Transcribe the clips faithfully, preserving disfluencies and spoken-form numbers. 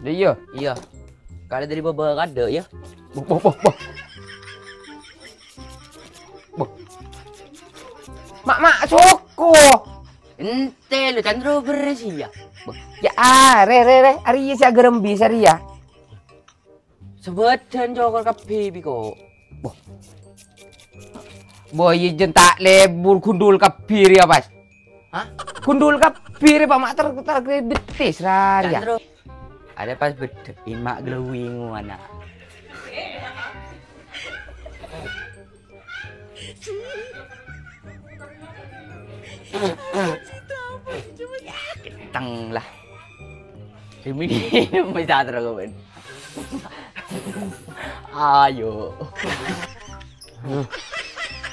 Iyâ. Iyâ. Kalè dâri bâbâ kadâ', yâ. Boh, boh, boh, boh. Boh. Ma', ma', soko. Ènte, lo, can ro bherrès, iyâ. Boh. Yâ, ah, rè, rè, rè. Arèya sè aghârembhi, sè arèya. Sabâdhân cokor kabbhi, bi' ko'. Boh. Boh, iyâ, jân ta' lebur gundul kabbhi rèya, pas. Hah? Gundul kabbhi rè, Pa', ma' ter-, ter-, bettis rarèya. Can ro. Arèya pas beddhâ'in ma' glowing ana'. Kenceng lah. Ini bisa terus, men. Ayo.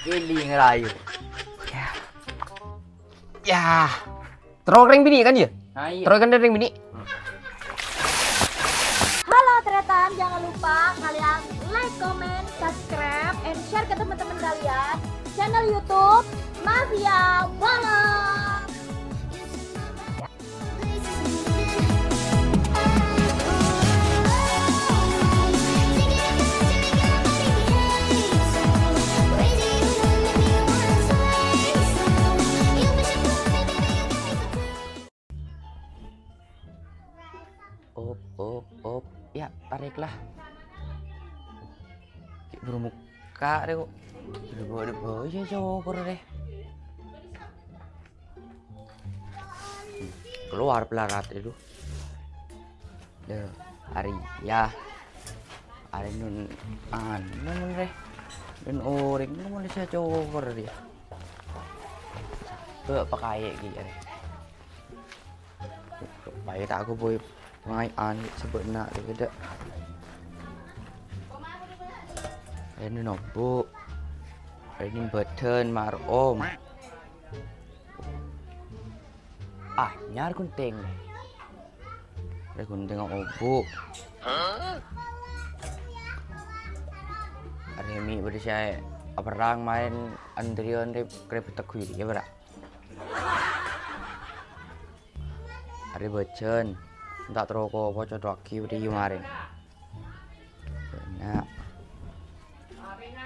Ini ngerayu. Ya. Ya. Terro rèng binè' kan, yâ? Ah, iyâ. Terro kan rèng binè'. Halo, Tretan, jangan lupa kalian like, comment, subscribe, and share ke teman-teman kalian channel YouTube Mafia Balon. Op, op, op. Ya, tarik lah. Cè' buru mokka' rè ko'. Buru bâdâ bâjâ cokor rè. Keluar pelarat itu. Dâ, arèya. Arèya nun, anu, mon rè. Nun orèng, mon rè sè cokor rè. Bâ' pakaè' ghi' rè. Pakaè' ta' aku boy pangaè'an sabâ'na rè, dâ. Arèya nun obu'. Arèya nun bâdân, mar, om. Anyar ghunting. Rè ghunting obu'. Arèya mè' bâdâ sè aperrang marèn antrian rè, krèbet teggu iyâ, bârâ'. Arèya bâjân. Enta' terro ko' pocodhâghi bâdâ iyâ marèn. Bânnya'.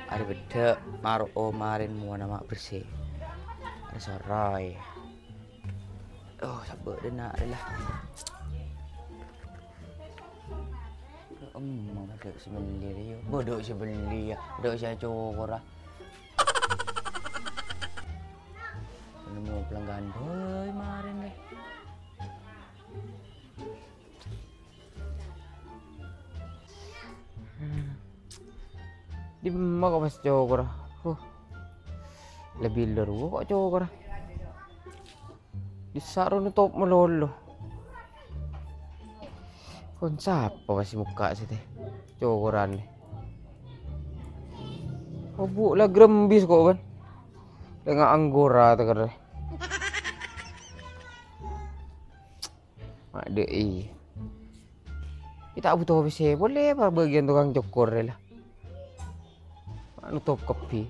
Arèya beddhâ', maro' omarèn mowana ma' bersè. Arèya soroy. Oh, sabbhâr dâ' enna' rè la. Emma bâdâ sè mellè rè, yâ. Bâdâ sè mellè, yâ. Bâdâ sè acokora. Nemmo pelanggan bhâi marèn rè. Hmm. Dimma ko' pas cokora? Huh. Lebbi lor ko' cokora. Dissa' rowa notop malolo. Kon sapa pas mokka' sè tè cokoran? Obu' la grembis ko' bân. Lenga' anggora teker. Adâ' iyâ. Kita' bhuto pèssè polè, apa bâgiyân tokang cokor rè la. Notop kabbhi.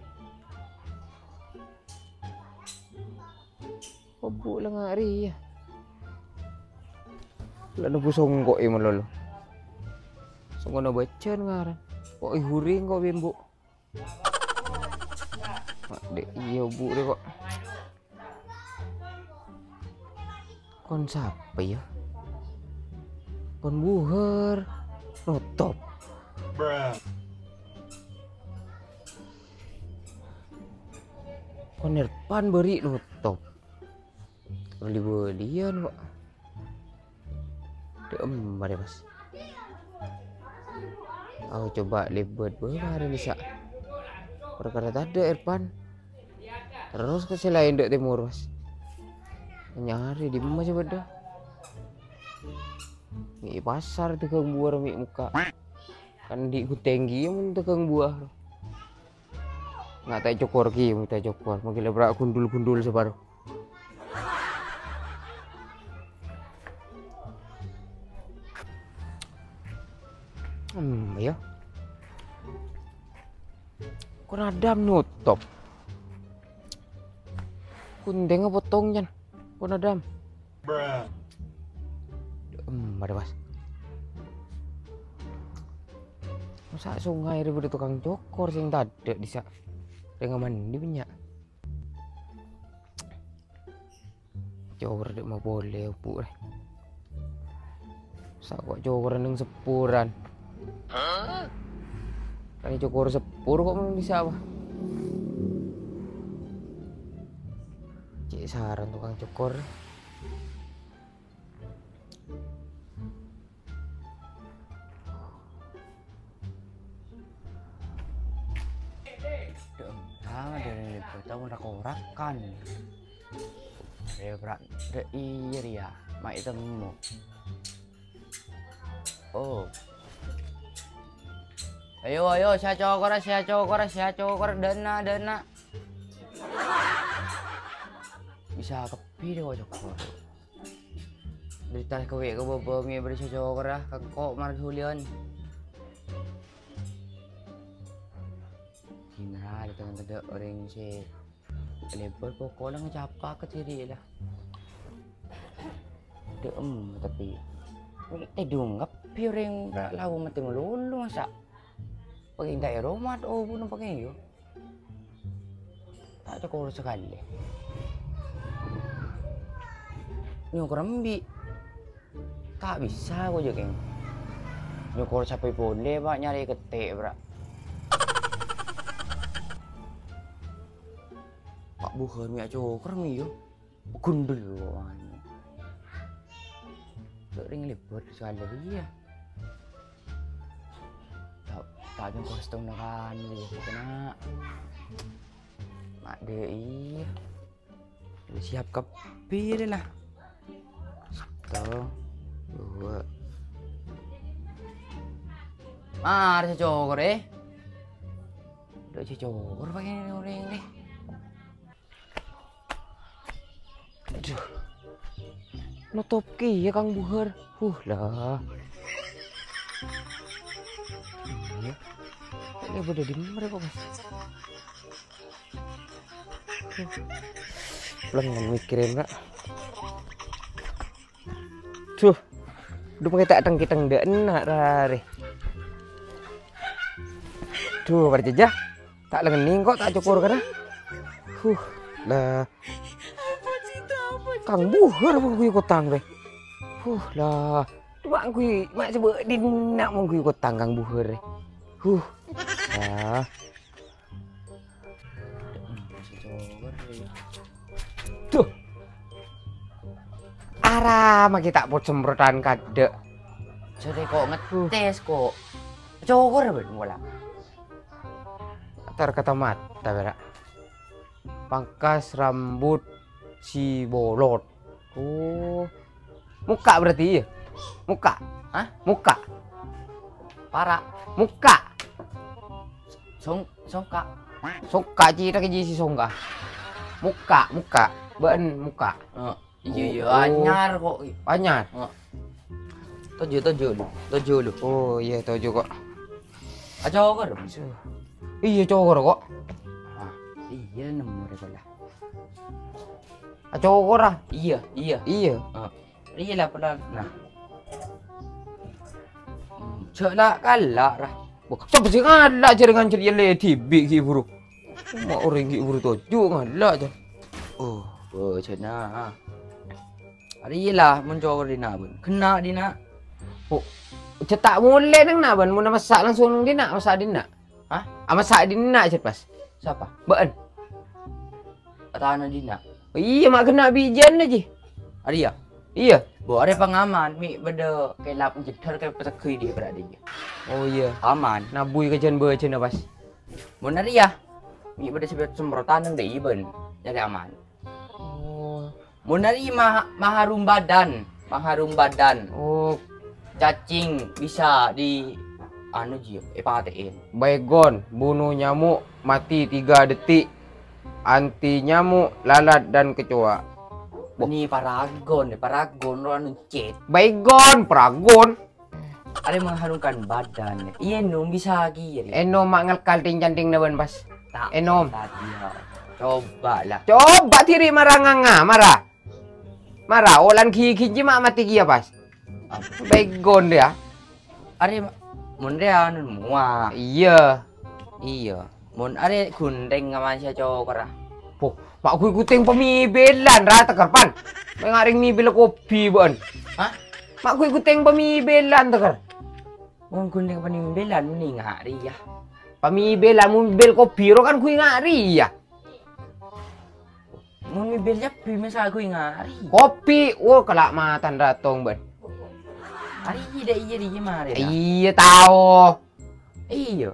Obu' la nga' rèya. La nobbu songko' è malolo. Songko'na bâjân ngaran. Ko' èhuring ko' bembu'. Adâ' iyâ obu' rè ko'. Kon sapa yâ? Kon buhâr. Notop. Kon Erpan bâri' notop. Bâli-bâliyân ko'. Dâ'emma rè, Mas. Ayo coba lèbât bâ' marè nèsa. Parkara tadâ' Erpan. Terros ka sè laèn dâ' tèmor, Mas. Nyarè dimma sè bâdâ. Mè' è pasar tèghâng buwâ mè' mokka'. Kan andi' ghun tèngghi mon tèghâng buwâ. Nga' ta' ècokor ghi, mon ta' ècokor. Mangkèn la bârâ' gundul-gundul saparo. Hmm, iyâ. Kon Adam notop. Ghun tèngghi potong, Jan. Kon Adam. Hmm, bâdâ pas. Masa' songay rè bâdâ tokang cokor sè tadâ' dissa'. Rèng mandi bânnya'. Cokor dâ' mapolè, Bu', rè. Sa' kok cokor neng seppuran. Kan cokor seppur kok mending bisa apa? Cè' saran tokang cokor. Dâ' emma dâri bâta mon rak-orakan. Rè, pra-, dâ' iyâ rèya, ma' ètemmo. Oh. Ayo, ayo, sè cokora, sè cokora, sè cokora, dâ'enna', dâ'enna'. Bisa kabbhi dâ' kok cokor. Berita kowe ka bâbâ mè' bâdâ sè cokora, ka engko' marghuliyân. Dinah, dâ' tengah tadâ' orèng sè lèbât, poko'na ngacapa ka dhiri la. Dâ' emma tapè. Tèdung kabbhi orèng lao matè malolo masa'. Paghi' ta' è roma, oh, buno paghi' yo. Ta' cokor sakalè. Nyokor embi'. Ta' bisa ko jâ, Kèng. Nyokor sapè polè, Pa', nyarè kettè', Pra'. Pa' Buhar mè' acokor mè' yo. Gundul ko, anu. Dâ' rèng lèbât sakalè iyâ. Ta', ta' nyokor settonga kan, iyâ, kèna. Ma' dâ' iyâ. Siap kabbhi rè la. Sèttong, duwâ'. Mara sè cokor, eh. Dâ' sè cokor paghi' orèng rè. Aduh. Notop kèya Kang Buhar. Huh, la. Iyâ. Kok bâdâ dimma rè kok, Mas? Huh. Lengen mikirin, Kak. Duh. Duh, paghi' ta' teng-kettheng dâ' enna' ra rè. Duh, parjâjâ. Ta' lengneng kok, ta' cokor kana. Huh, la. Kang Buhar mon ghuyu kotang rè. Huh, la. Coma ghuyu, ma' coba dinna' mon ghuyu kotang Kang Buhar rè. Huh. La. Duh. Ara mangkè ta' pot semprotan kadâ'. Jârèya kok ngetes kok. Cokor bân mola. Tar kacamata, bârâ'. Pangkas rambut si bolot. Oh. Mokka' berarti, iyâ? Mokka'. Hah? Mokka'. Para'. Mokka'. Song-, songka'. Songka', cithak ji si songka'. Mokka', mokka'. Bâ'en mokka'. Oh. Iyâ, iyâ, oh, anyar kok. Anyar? Heeh. Toju', toju' lu. Toju' lu. Oh, iyâ, toju' kok. Acokor, Mas. Iyâ, cokor kok. Ah, iyâ, nemmo rè pola. Acokor, ah. Iyâ, iyâ. Iyâ. Heeh. Iyâ la, pola. Nah. Hmm, jhâ' la kala', ra. Wah, coba sè ngala' jârèya nganjhâr yâ lè dhibi' ghi' buru. Ma' orèng ghi' buru toju' ngala' jâ. Oh, bâjâna. Arèya la mon cokor dinna', bân. Kènna' dinna'. Oh, jhâ' ta' molè neng na', bân. Mon massa' langsung neng dinna', massa' dinna'. Hah? Ah, massa' dinna', jhât pas. Sapa? Bâ'en. Atana dinna'. Iyâ, ma' kènna' bijân jiyâ. Arèya? Iyâ. Bo, arèya pangaman, mè' bâdâ kèlap njeddhâr ka pategghi dhi' bârâ' dhi'. Oh, iyâ. Aman. Nabbhuwi ka jân-bâjânna pas. Mon arèya, mè' bâdâ sè semprotan neng dhi' bân. Jadi aman. Oh. Mon arèya ma-, maharum badan, maharum badan. Oh. Cacing bisa di, anu, jiyâ, èpatè'è. Baygon, bunuh nyamuk, mati tiga detik. Anti nyamuk, lalat, dan kecoa. Wah. Ini paragon, paragon, anu, cet. Baygon, paragon. Arèya mengharumkan badan. Iyâ, ènom bisa ghi, ya. Ènom ma' ngelkal ting-canting na bân pas. Ta', ènom. Tadi, ya. Coba lah. Coba dhiri mara nganga, mara. Mara, olan ghi-, ghi jiyâ ma' mati kèya pas. Apa? Baygon dia. Arèya ma-, Mon rèya anu mowa. Iyâ. Iyâ. Mon arè ghunthèng ngaman sè cokora. Poh, ma' ghuy ghunthèng pamibilan ra teker, Pan. Mè' ngarèng mibil kopi bâ'ân. Hah? Ma' ghuy ghunthèng pamibilan teker. Mon ghunthèng pamibilan mending nga' rèya. Pamibilan mobil kopi ro kan ghuy nga' rèya. Mon mibil cabbhi mè' sa ghuy nga' rèya. Kopi, wo kala' matan ratong bâ'ân. Arè iyâ dâ' iyâ dâ' iyâ marè. Iyâ tao. Iyâ.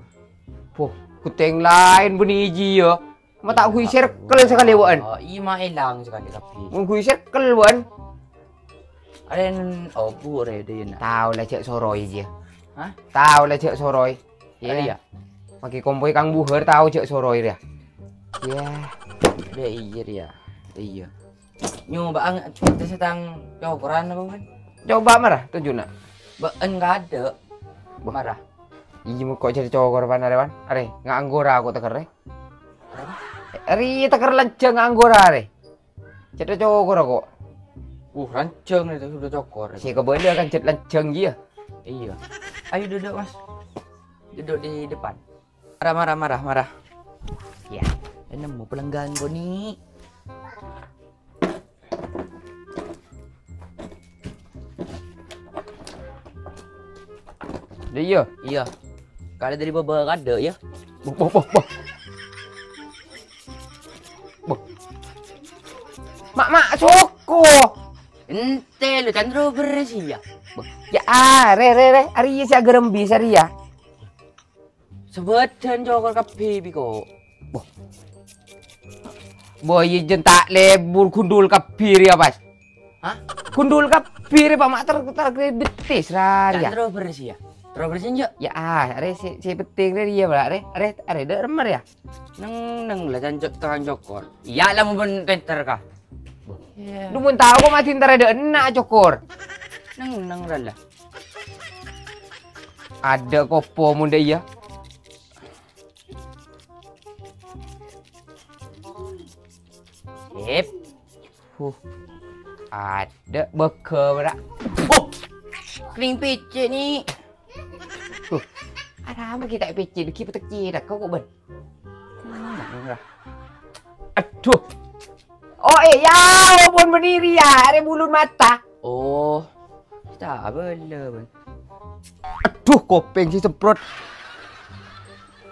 Poh, ghunthèng laèn bânnè iyâ. Ma' ta' ghuy circle sakalè bâ'ân. Oh, iyâ ma' èlang sakalè kabbhi. Mon ghuy circle bâ'ân. Arè n-, oh, bu, arè dâ' iyâ na. Tao la jhâ' soroy iyâ. Hah? Tao la jhâ' soroy. Iyâ. Arè iyâ. Makè kompoy kang buhâr tao jhâ' soroy rèya. Iyâ. Dâ' iyâ rèya. Iyâ. Nyoba ang-, coba tes tang cokoran apa, Bun? Coba mara, tunjukna. Bâ'ân kadâ'. Bâh. Mara. Iyâ, mè' kok jadi cokor, Pan, arè, Pan? Arè, nga' anggora kok teker, rè. Arè, teker lanjhâng nga' anggora, rè. Cètè cokor kok. Uh, lanjhâng itu sudah cokor. Sè kabâlâ kan cèt lanjhâng iyâ. Iyâ. Ayo duduk, Mas. Duduk di depan. Mara, mara, mara, mara. Iyâ, nemmo pelanggan koni. Dâ' iyâ? Iyâ. Kalè dâri bâbâ kadâ' iyâ. Boh, boh, boh, boh. Boh. Ma', ma', soko. Ente lo, can ro berres iyâ. Boh. Yâ, ah, rè, rè, rè. Arè iyâ sè agarembis arè iyâ. Sabâdhân cokor kabbhi bi' ko'. Boh. Boh, iyâ jân ta' lebur gundul kabbhi rèya, Pas. Hah? Gundul kabbhi rè, Pak, ma' ter-, ter-, betis ra rèya. Can terro berres iyâ. Terro berres enjâ'. Yâ, ah, arè sè, sè penting rè iyâ, Pak, rè. Arè, arè dâ' remma rèya. Neng-neng la can co-, tokang cokor. Iyâ, la mon pènter ka. Boh. Iyâ. Lu mon tao kok ma' dinta rè dâ' enna' cokor. Neng-neng ra la. Adâ' kopo mon dâ' iyâ. Sip. Huh. Adâ' bâgâ, bra. Oh. Kèng pècè', Ni'. Huh. Arapa ghi' ta' pècè', ghi' petek cètak kok, Bân. Hmm, ora. Aduh. Oh, eh, ya, ampon, bânnè rèya, arè bulun mata. Oh. Ta' abâlâ, Bân. Aduh, kopèng sè semprot.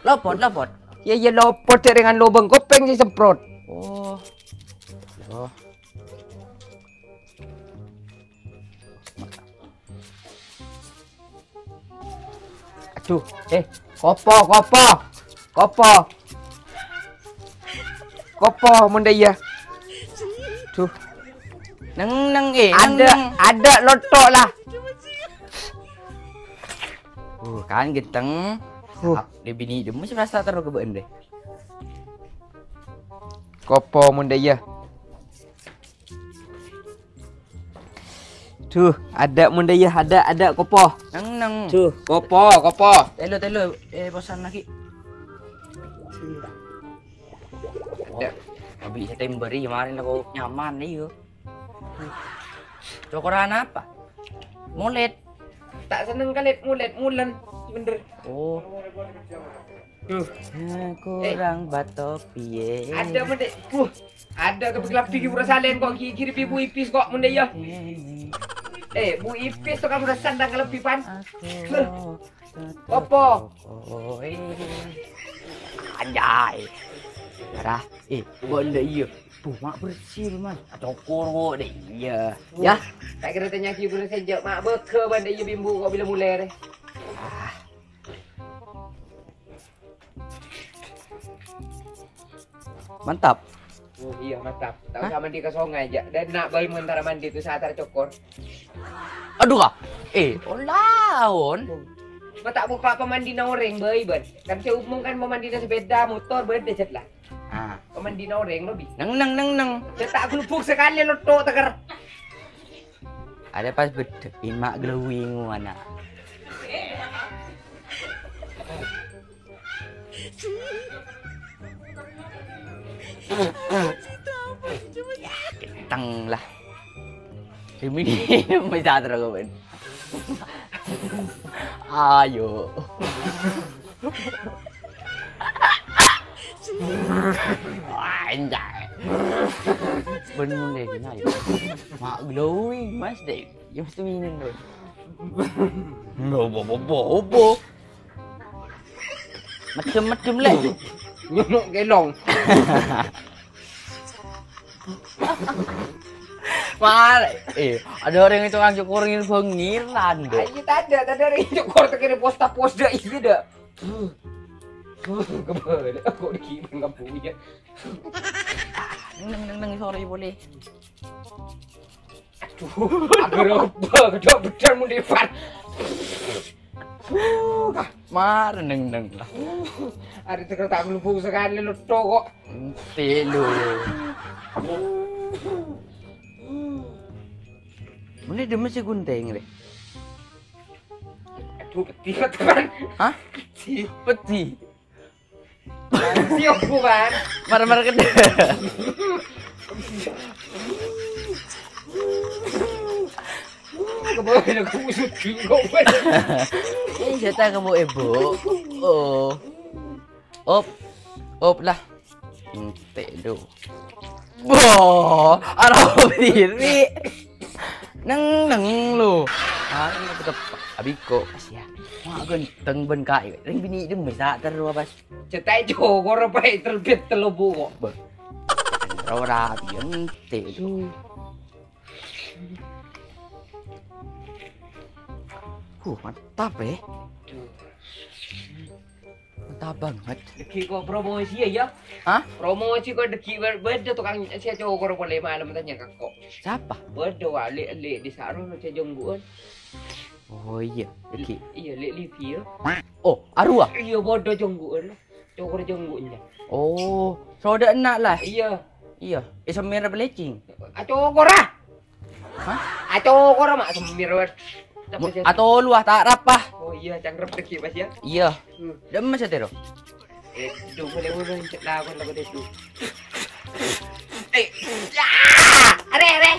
Lopot, lopot. Iyâ, iyâ, lopot, jhâ' rèngan lobâng, kopèng sè semprot. Oh. Oh. Aduh, eh, kopo, kopo. Kopo. Kopo, mon dâ' iyâ. Duh. Neng, neng, eh, neng, adâ', neng. Adâ' lotto' la. Uh, kan ganteng. Uh. Ap-, dâ' binè' dâmma sè rasa terro ka bâ'ân dâ. Kopo mon dâ' iyâ. Duh, adâ' mon dâ' iyâ, adâ', adâ' kopo. Neng, neng. Duh, kopo, kopo. Telo, telo. Eh, posan lagi. Adâ'. Abi sè tembari kemarin aku nyaman, iyâ. Cokoran apa? Molèt. Ta' senneng kalè molèt, molèn. Bhender. Oh. Duh. Eh, kurang batok piyè? Adâ' mon dâ'. Buh. Adâ' kebek lebbi ki pura salèn kok, ghi-, ghi' Bu Ipis kok mon dâ' iyâ. Eh, Bu Ipis to kamu rasan dâ' kalebbi, Pan. Aku Apa? Oh, eh. Anjay. Parah. Eh, kok ndak iya? Tuh, mak bersih, Mas. Cokor kok, dek iya. Ya, tak kira tanya ki bersih jek, mak beke banda iya bimbu kok bila mulai, re. Ah. Mantap. Oh, iya, mantap. Tak usah mandi ke sungai aja. Dan nak bayi mentara mandi tu satar cokor. Aduh, Kak. Eh, olaon. Ma' ta' buka pemandina oreng, bayi, ban. Kan saya umum kan pemandina sepeda, motor, ban, deh, lah. Ah. Pemandina oreng, lo, bi. Neng, neng, neng, neng. Saya tak gelubuk sekali, lo, tok, teker. Ada pas bedekin mak glowing mana. Tang lah. Ini bisa terus, Ben. Ayo. Anjay. Bener deh, ayo. Mak glowing, Mas, deh. Ya, mesti minum, deh. Nggak apa-apa. Medem-medem, Le. Nyonok kelong. Mar, eh, ada orang itu tukang cukur ini bengiran, deh. Ayo, tadi, tadi orang itu cukur tuh kira posta-posta itu, dah. Kebalik, aku di kiri, nggak punya. Neng, neng, neng, sore boleh. Aduh, agar apa? Kedok bedan mun, Ivan. Mar neng-neng lah. Arè teker ta' mlebu sakalè lotto kok. Enti lho. Mene demi si gunting, Rè. Aduh, pedhi, Teman. Hah? Pedhi. Pedhi. Siap, bukan? Mar-mar kedhe. Kebal aku suci kok. Eh, saya tak kebo ibu. Oh. Op. Op lah. Entek do. Wah, arep diri. Neng-neng lo. Ah, ini tetep abiko pas ya. Wah, ganteng ben kai. Ring bini itu mesa terus pas. Cetai jokor apa terbit telobu kok. Beh. Ora biente. Huh, mantap, eh. Mantap banget. Degi kok promosi ya, ya? Hah? Promosi kok degi bâ-, bâdâ tukang sè cokor polè malem tanya ka kok. Siapa? Bâdâ wali li di saro no cejongguan. Oh iya, degi. Iya, li livi ya. Oh, arowa. Iya, bâdâ jongguan. Cokor jonggunya. Oh, soda enak lah. Iya. Iya, eh, semir apa lecing? Acokor ah. Hah? Acokor mak semir wes. Atau lu ah tak rap ah. Oh iya, cangkrep degi pas ya. Iya. Hmm. Demes ya, Tero. Eh, dong boleh boleh cek lawan lagu itu. Eh, ya, are are.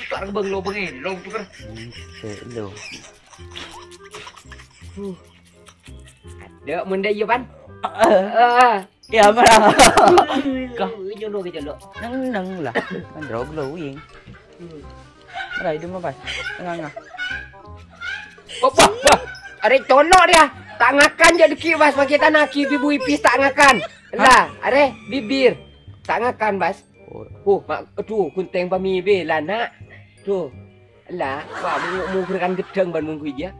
Tukar bang lo bang lo tukar. Lo. Huh. Ada mun dâ' iyâ, Pan? Heeh. Ya, mara. Kah? Nyono ke jolo. Neng-neng lah. Kan draw glowing. Mara, hidung apa? Tengah-tengah. Wah, wah, wah. Arè cono dia. Tak ngakan jadi kiwas pakai tanah kibi bui pis tak ngakan. Lah, arè bibir. Tak ngakan, Bas. Oh. Oh, mak, aduh, gunting pamibe lah, Nak. Duh. Lah, wah, mau, mau gerakan gedang ban munggu ya.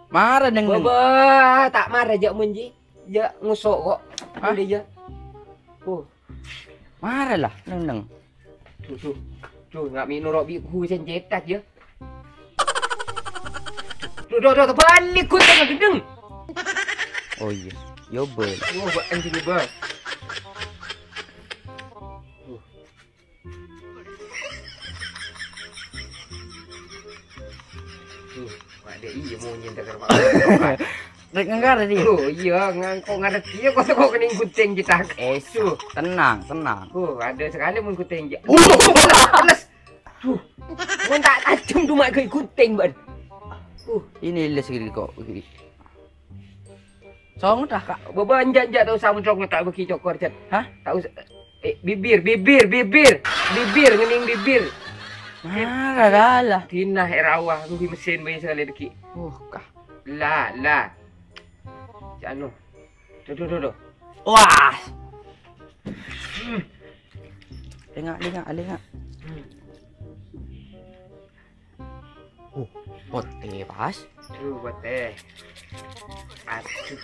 Mara neng-neng. Baba, tak mara jak mun ji. Ya ngosok kok. Hah? Udah ya. Oh. Mara lah neng-neng. Duh, duh. Duh, nggak minum rok biku sen cetak ya. Duh, duh, duh, terbalik gue tengah gedeng. Oh iya, yo bel. Wah, buat anjing bel. Duh. Duh, Pak Dek, iya mau nyentak ke rumah. Rek ngangkar tadi. Oh iya, ngangkok ngarep dia kok kok kening gunting kita. Eh, duh. Tenang, tenang. Oh, ada sekali mun gunting. Oh, panas. Duh. Mun tak tajam tuh mak gunting, Ban. Uh, ini les gini kok. Song dah, Kak. Baba, enjak, enjak, tak usah mencong, tak bagi cokor, Jan. Hah? Tak usah. Eh, bibir, bibir, bibir. Bibir, ngening bibir. Mara kalah. Dinah, erawah, rugi mesin bayi sekali lagi. Uh, kah. Lah, lah. Cano. Duh, duh, duh, duh. Wah. Hmm. Lengak, lengak, lengak. Hmm. Uh, putih pas. Aduh, putih. Aduh.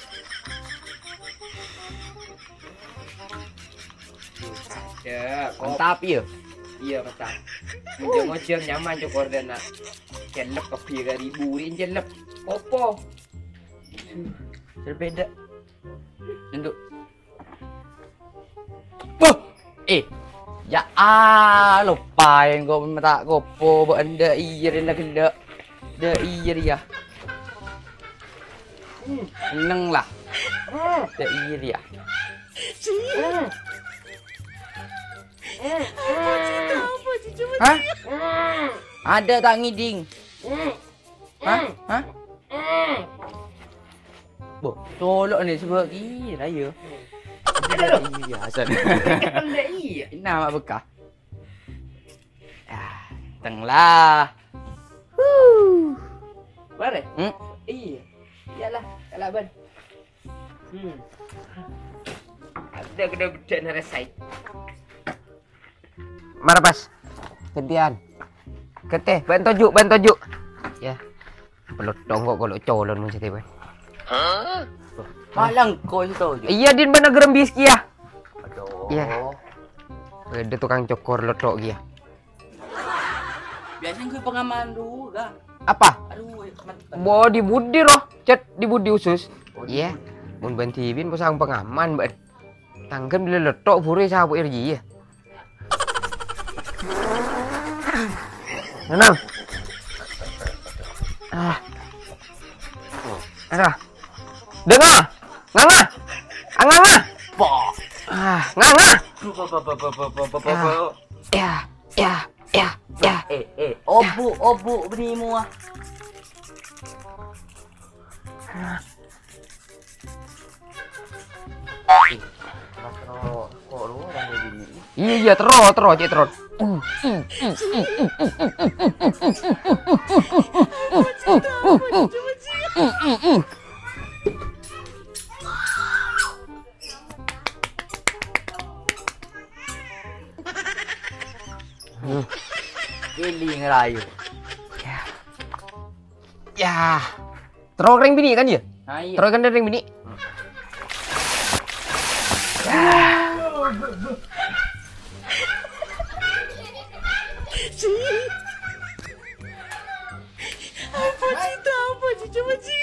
Aduh, mantap ya. Iya, mantap. Ngojeng-ngojeng nyaman cokor dan nak. Celep kopi dari buri celep. Opo? Berbeda. Nunduk. Buh! Eh, ya ah, lupain kok mata kopo, ba'en dâ' iyâ rèna ghellâ'. Dâ' iyâ rèya. Neng lah. Dâ' iyâ rèya. Hah? Ada tak ngiding? Hah? Hah? Bo, tolok ni sebab kira ya. Aduh. Iya, asal. Kan dah iya. Ini nama bekah. Ah, tenglah. Huh. Bare? Hmm? Iya. Iyalah, kalau ban. Hmm. Ada gede-gede naresai. Mara pas. Gantian. Kete, bantu ju, bantu ju. Ya. Pelotto' kok kalau colon mun sete, Bang. Malang kok itu. Iya, din bana gerembis kia. Aduh. Iya. Ada tukang cokor lotto' kia. Biasanya gue pengaman dulu, Kang. Apa? Aduh, mat-, Bo di budi roh, cet di budi usus. Oh, di Iya. Budi. Mun banti bin pasang pengaman, Bang. Tangkem dulu lotto' buru sapu irji ya. Nenang. Ah. Ada. Dengar. Nganga. Anganga. Po. Ah, nganga. Po, po, po, po, po, po, po, po, po. Ya. Ya, ya, ya, ya. Eh, eh, obu, obu, bini mua. Iya, iya, terus, terus, cek terus. Ini ngerayu. Ya. Ya. Terus ring bini kan ya? Ah, iya. Terus kan ring bini. Apa sih itu? Apa sih? Coba sih.